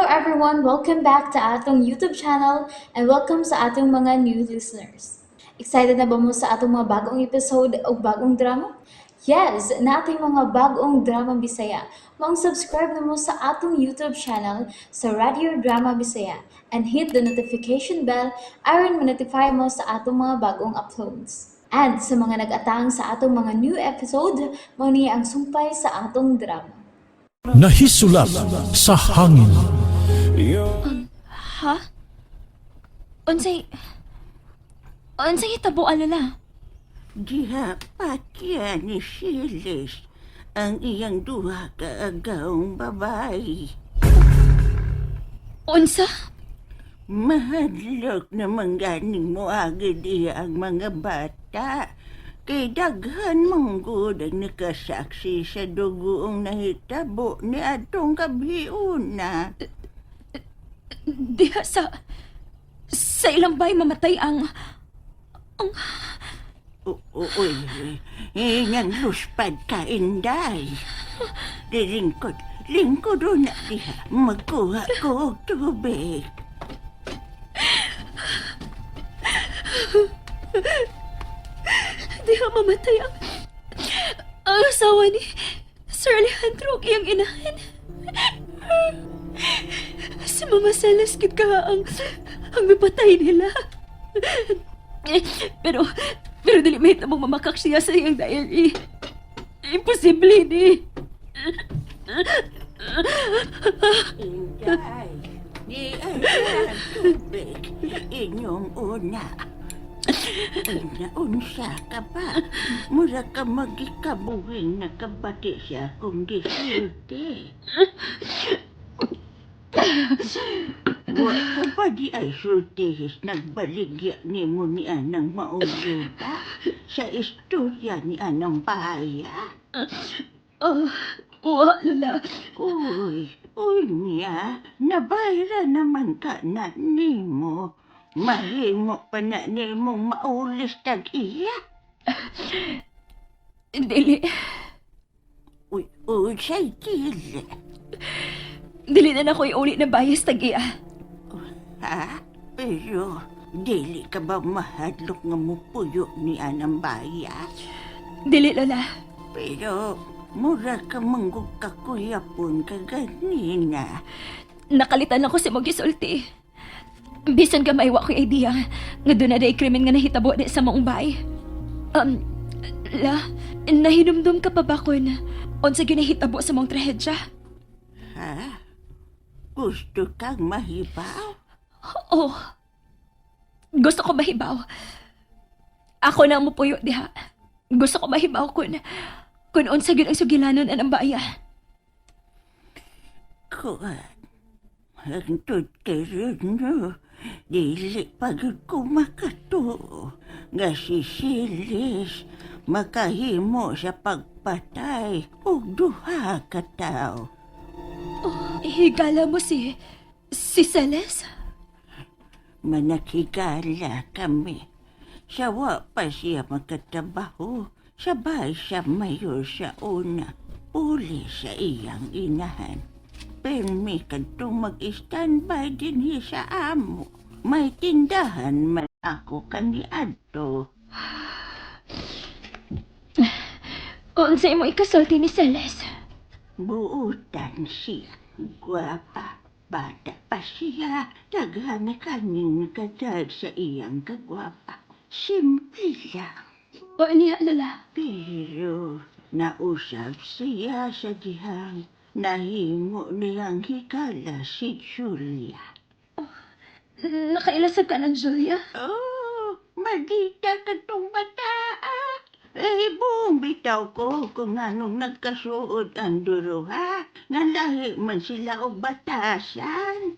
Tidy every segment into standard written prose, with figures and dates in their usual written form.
everyone! Welcome back to atong YouTube channel and welcome sa atong mga new listeners. Excited na ba mo sa atong mga bagong episode o bagong drama? Yes, nating mga bagong drama Bisaya. Maong subscribe na mo sa atong YouTube channel sa Radio Drama Bisaya and hit the notification bell aron ma-notify mo sa atong mga bagong uploads. And sa mga nag-atang sa atong mga new episode, mao ni ang sumpay sa atong drama. Nahisulat sa hangin. Ha? Unsay hitabo, Lola? Diha patya ni Silis ang iyang duha ka agawng babae. Unsa? Mahadlok na mangganing moagid iya ang mga bata. Kay daghan manggod ang nakasaksi sa dugoong nahitabo ni atong kabhiuna. Diha sa ilang bay mamatay ang Uy, ingang luspad ka, Inday. Di lingkod, lingkod na diha. Magkuha ko og tubig. Diha mamatay ang asawa ni Sir Alejandro ug iyang inahan. Si Mama Celes gid ka ang mipatay nila. Pero dili mahitabong mamakak siya sa iyang diary. Imposible ni. Inday, di ay ang tubig. Inyong una. Inaunsa ka ba? Mura ka magikabuhin nakabati siya kung gisulti. Wa ka ba di ay sultihis nagbaligya ni mo ni anang mauyuba sa istorya ni anang bahaya? Oh, wa, Lola. Uy, uy niya, nabayra naman ka na nimo. Mahimo pa na nimo maulis tag iya. Dili. Uy, uy, say dili. Dili na nako iuli na bias tag-iya. Ha? Pero, dili ka ba mahadlok nga mupuyo ni anang baya? Dili, Lola. Pero, mura ka manggug kakuyapon ka ganina. Nakalitan ako sa mong gisulti. Bisan ka maiwa ko'y idea nga doon na day krimen nga nahitabo di sa maong bay. La, nahinumdum ka pa ba kun unsa ginahitabo sa mong trahedya? Ha? Gusto kang mahibaw? Oh, gusto ko mahibaw. Ako na ang mupuyo diha. Gusto ko mahibaw kun unsa gyud ang sugilanon anang baya. Kuan, hangtod karon no, dili pagod ko makatuo nga si Silis makahimo sa pagpatay og duha ka tawo. Higala mo si Celes? Managhigala kami. Sawa pa siya magkatrabaho. Sabay siya mayor sa una. Uli sa iyang inahan. Permi kadtong mag-standby dinhi sa amo. May tindahan man ako kaniadto. Unsa imo ikasulti ni Celes? Buutan siya. Gwapa. Bata pa siya. Daghan na kaming nakadag sa iyang kagwapa. Simple lang. O niya, Lola? Pero nausap siya sa dihang nahimo niyang higala si Julia. Nakailasag ka ng Julia? Oh, maldita ka tong bata. Ah. Eh, buong bitaw ko kung anong nagkasuod ang duruha. Nalahi man sila og batasan.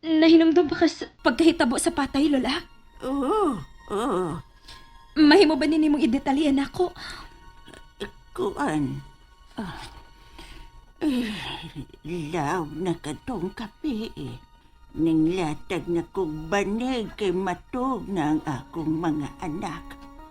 Nahinumdum ba ka sa pagkahitabo sa patay, Lola? Oo, oo. Mahimo ba nini mong idetalyan ako? Kuan. Ah. Eh, law na katong kape eh. Nanglatag na kog banig kay matug na ang akong mga anak.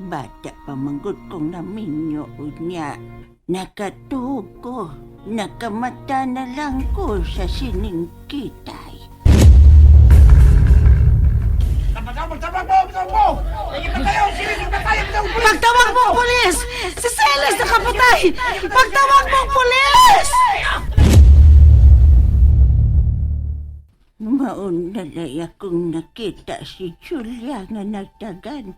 Bata pa manggod kong naminyo unya. Nakatuog ko, nakamata na lang ko sa sining kitay. Pagtawag mo pulis! Si Celes nakapatay! Pagtawag mo pulis! Maunalay akong nakita si Julia nga nagtagan.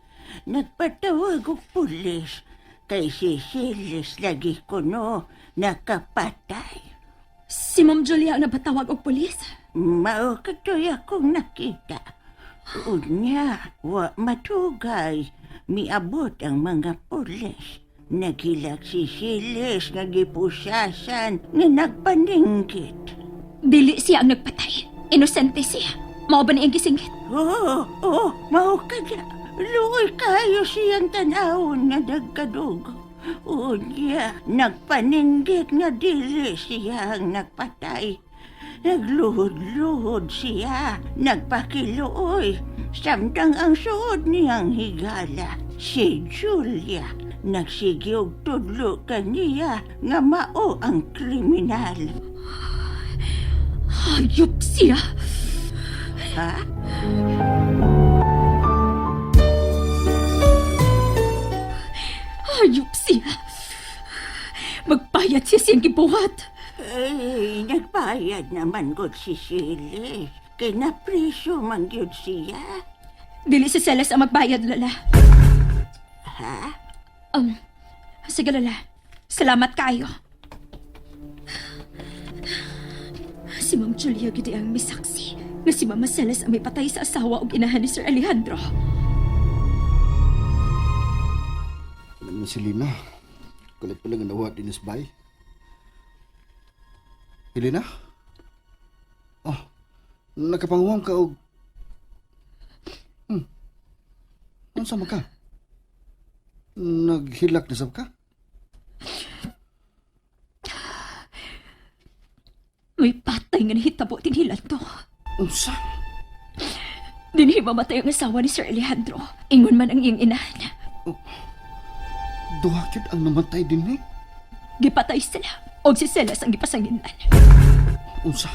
Nagpatawag og pulis. Kay si Silis lagi kuno nakapatay. Si Ma'am Julia ang napatawag og pulis. Mao katoy akong nakita. Unya, wa matugay. Miabot ang mga pulis. Naghilak si Silis nga gipusasan nga nagpaninggit. Dili siya ang nagpatay. Inosente siya. Mao ba ni ang gisingit? Oo, oo, mao ka na. Luoy kayo siyang tanawon nga nagkadugo. Unya, nagpaninggit nga dili siya ang nagpatay. Nagluhod-luhod siya, nagpakiluoy. Samtang ang suod niyang higala, si Julia, nagsige og tudlo kaniya nga mao ang kriminal. Hayop siya. Ha? Hayop siya. Magpayat siya siyang gibuhat. Eh, nagbayad naman gud si Silis. Kay napriso man gyud siya. Dili si Celes ang magbayad, Lola. Ha? Sige, Lola. Salamat kayo. Si Ma'am Julia gid ang misaksi nga si Mama Celes ang may patay sa asawa ug inahan ni Sir Alejandro. Alam mo si Lina, kulit pala nga nawa din bay. Elena? Oh, nakapanguwang ka og... Unsa man ka? Naghilak na sab ka? May patay nga nahitabo dinhi to. Unsa? Dinhi mamatay ang asawa ni Sir Alejandro. Ingon man ang iyang inahan. Duha gyud ang namatay dinhi. Gipatay sila. Og si Celes ang gipasanginan. Unsa?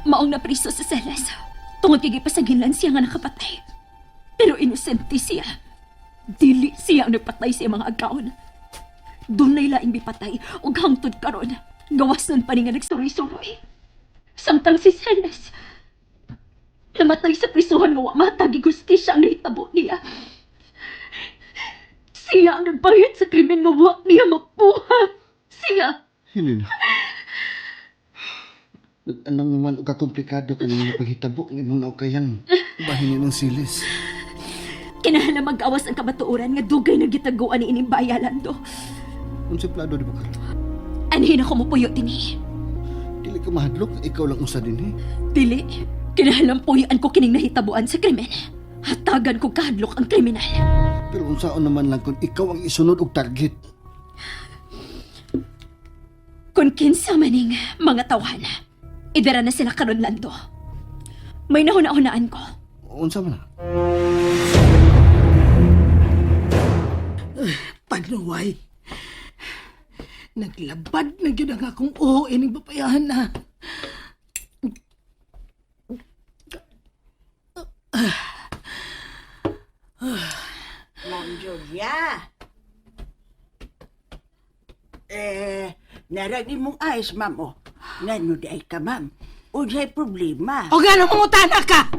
Maong napriso si Celes. Tungod kay gipasangilan siya nga nakapatay. Pero inosente siya. Dili siya ang nagpatay sa iyang mga agkaon. Dunay laing mipatay ug hangtod karon. Gawas nun pa ni nga nagsuroy-suroy. Samtang si Celes, namatay sa prisuhan nga wa matag gustisya ang nahitabo niya. Siya ang nagbayad sa krimen nga wa niya mapuhat. Siya. Helena. Anong man og kakomplikado kaning paghitabo ng imong naukayan. Bahin ng silis. Kinahanglan mag-awas ang kamatuoran nga dugay na gitaguan ni ining bayalando. Unsa plano di ba karon? Anhin ako mopuyo dinhi. Dili ka mahadlok, ikaw lang usa dinhi. Dili. Kinahanglan puyoan ko kining nahitabuan sa krimen. Hatagan ko kahadlok ang kriminal. Pero unsaon naman lang kung ikaw ang isunod og target. Kung kinsa maning mga tawhan, idara na sila karon lando. May nahuna-hunaan ko. Unsa man na? Panuway. Naglabad na gyud ang akong uho ining babayahan na. Ma'am Julia. Eh, narag imong ayos, ma'am, oh. Ngano di ay ka, ma'am? Unsay problema? O gano'ng mangutana ka?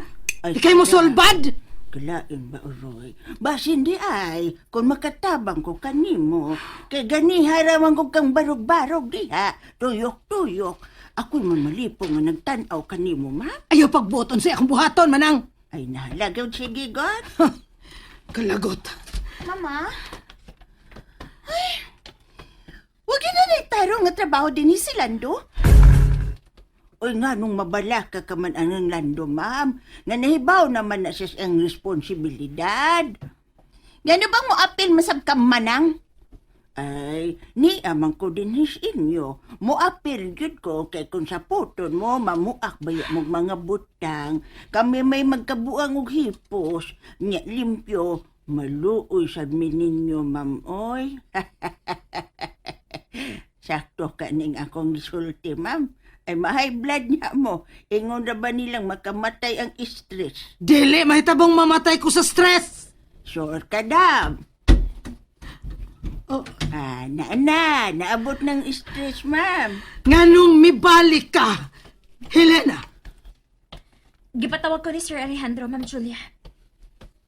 Ay, Ikay mo sige. sulbad? Kalain ba, Uroy? Basin di ay, kung makatabang ko kanimo, kay ganiha raman ko kang barog-barog diha, tuyok-tuyok. Ako'y mamalipong nga nagtan-aw kanimo, ma'am. Ayaw pagbuoton sa akong buhaton, manang. Ay, nahalagaw sige, God. Kalagot. Mama? Ay, wag yun na nagtaro nga trabaho din ni si Lando. Uy, nga nung mabala ka man ang lando, ma'am. Nga nahibaw naman na siya ang responsibilidad. Gano bang mo apil masab ka manang? Ay, ni amang ko din his inyo. Muapil gyud ko kay kung sa puton mo, mamuak baya mong mga butang. Kami may magkabuang og hipos. Nya limpyo. Maluoy sad mi ninyo, ma'am, oy. Sakto ka ning akong gisulti, ma'am. Ay ma-high blood niya mo. Ingon na ba nilang makamatay ang stress? Dili mahitabong mamatay ko sa stress. Sure ka dam. Oh. Ah, na na, naabot ng stress, ma'am. Nganong mibalik ka, Helena? Gipatawag ko ni Sir Alejandro, Ma'am Julia.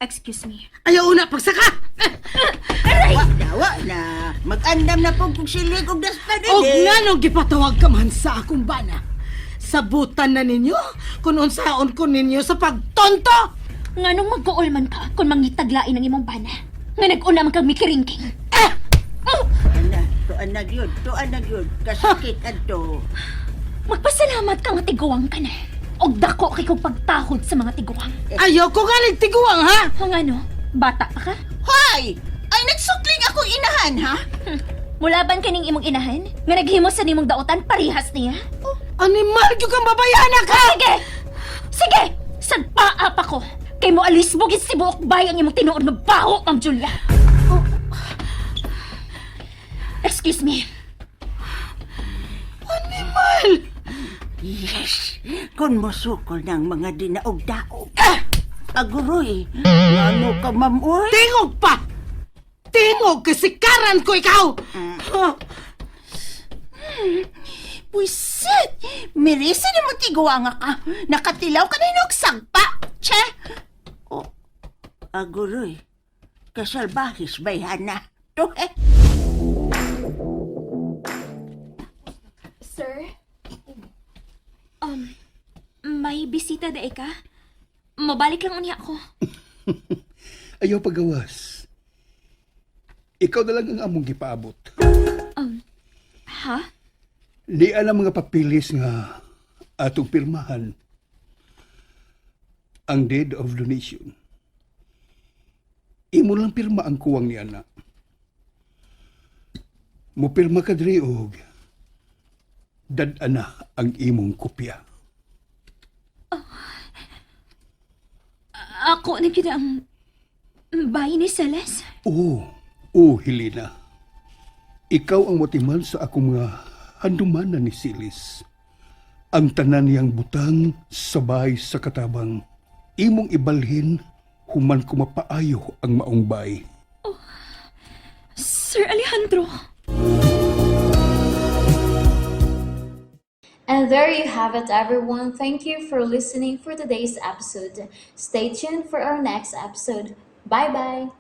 Excuse me. Ayaw una pagsaka. Wa na, wa na. Mag-andam na po kung silig og dastan Og nganong gipatawag ka man sa akong bana? Sabutan na ninyo kung unsaon ko ninyo sa pagtonto. Nganong magkuol man ka kung mangitaglain ang imong bana? Nga nag-una man kag mikiringking. Eh! Oh! Ana, tuan na gyud, tuan na gyud. Kasakit adto. Magpasalamat ka nga tiguang ka na. Og dako kay kong pagtahod sa mga tiguang. Ayaw ko galing tiguang ha. Ang ano, bata pa ka? Hoy! Ay, nagsukling akong inahan, ha? Mulaban kaning imong inahan? Nga naghimo sa nimong dautan parihas niya? Animal gyud kang babayana ka. Sige! Sige! Sagpaa pa ko! Kay mo alis bugit si buok bay ang imong tinuod nga baho, Ma'am Julia! Oh. Excuse me. Animal! Yes, kung mosukol ng mga dinaog-daog. Ah! Aguroy, ngano ka, ma'am, oy? Tingog pa! Tingog kasikaran ko ikaw! Ha? Buisit! Mirisa ni mo tiguanga ka. Nakatilaw ka na inog sagpa. Che! Oh, aguroy, kasalbahis bayhana. To, eh. Sir? May bisita da ka? Mabalik lang unya ako. Ayaw pagawas. Ikaw na lang ang among gipaabot. Ha? Di ang mga papilis nga atong pirmahan ang deed of donation. Imo lang pirma ang kuwang ni ana. Mupirma ka diri og dad-ana ang imong kopya. Ako na gyud ang bahay ni Celeste. Oo, oo, Helena. Ikaw ang motiman sa akong mga handumanan ni Silis. Ang tanan niyang butang sabay sa katabang. Imong ibalhin, human kumapaayo ang maong bay. Sir Alejandro. And there you have it, everyone. Thank you for listening for today's episode. Stay tuned for our next episode. Bye bye.